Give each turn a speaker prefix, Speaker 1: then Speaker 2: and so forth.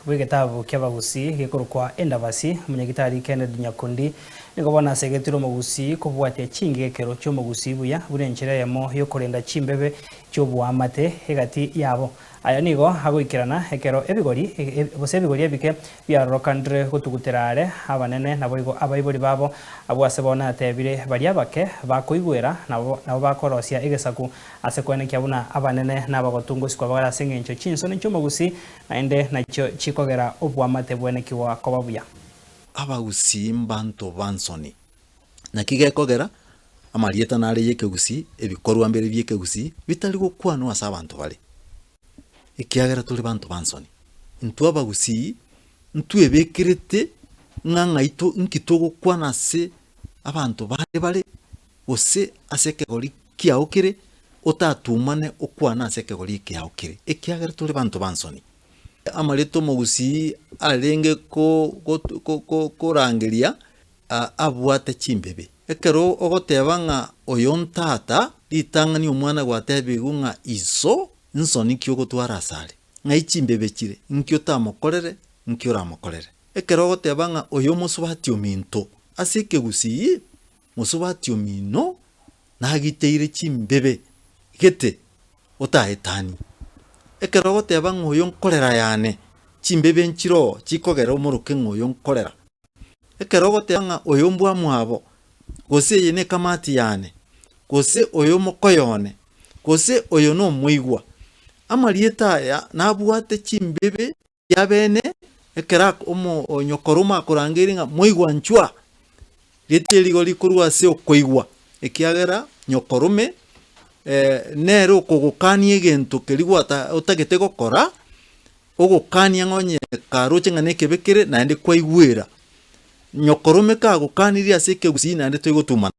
Speaker 1: bw'egetabu ki'Abagusii gekorokwa Endabasi, Omonyagitari Kennedy Nyakundi, nigo bono asegetire omogusii kobwatia chingegekero chi'omogusii buya buna enchera eyemo y'okorenda chimbebe chi'oboamate egati yabo. Aya nigo agoikerana ekero ebigori gose ebigori ebike biarorokanire gotugutera are abanene naboigo abaibori babo, abwo ase bono atebire baria abake bakoigwera nabo nabo bakorosia egesaku ase koenekia buna abanene na abagotu ngosikwa bagare ase engencho chinsoni chi'omogusii naende nachio chikogera oboamate bwenekigwa koba buya.
Speaker 2: Abagusii mbanto ba nsoni. Naki gekogera amarieta nare y'ekegusii, ebikorwa mbere bi'ekegusii bitari gokwanwa ase abanto bare, ekiagera tore banto ba nsoni. Intwe abagusii ntwebekerete ng'a ng'ai to nki togokwana ase abanto bande bare, gose ase ekegori kiao kere, otatumane okwane ase ekegori ekiao kere, ekiagera tore banto ba nsoni. Amarieta omogusii arenge ko ko ko korangeria abwate chimbebe. Ekero ogoteba ng'a oyo ntata, ritang'ani omwana gwatebigwe ng'a iso, nsoni ki ogotwara asare? Ng'ai chimbebe chire? Nki otamokorere? Nki oramokorere? Ekero ogoteba ng'a oyo omosubati ominto, ase ekegusii, mosubati omino nagiteire chimbebe gete otaetanie. Ekero ogoteba ng'a oyo nkorera yane, chimbebe nchiroo chikogera omoroke ng'a oyo nkorera. Ekero ogoteba ng'a oyo mbwamwabo, gose eye nekamati yane, gose oyo omokoyo one, gose oyo nomoigwa, amarieta aya nabwate chimbebe chiabene, ekero omo onyokoroma akorangeria ng'a moigwa nchwa, rieta eri igo rikorwa ase okoigwa, ekiagera nyokorome nere okogokania egento keria gwata otagete gokora, Ogokania ng'a onye karoche ng'a nekebe kere, naende kwaigwera. Nyokorome kagokanirie ase ekegusii naende toigotumana.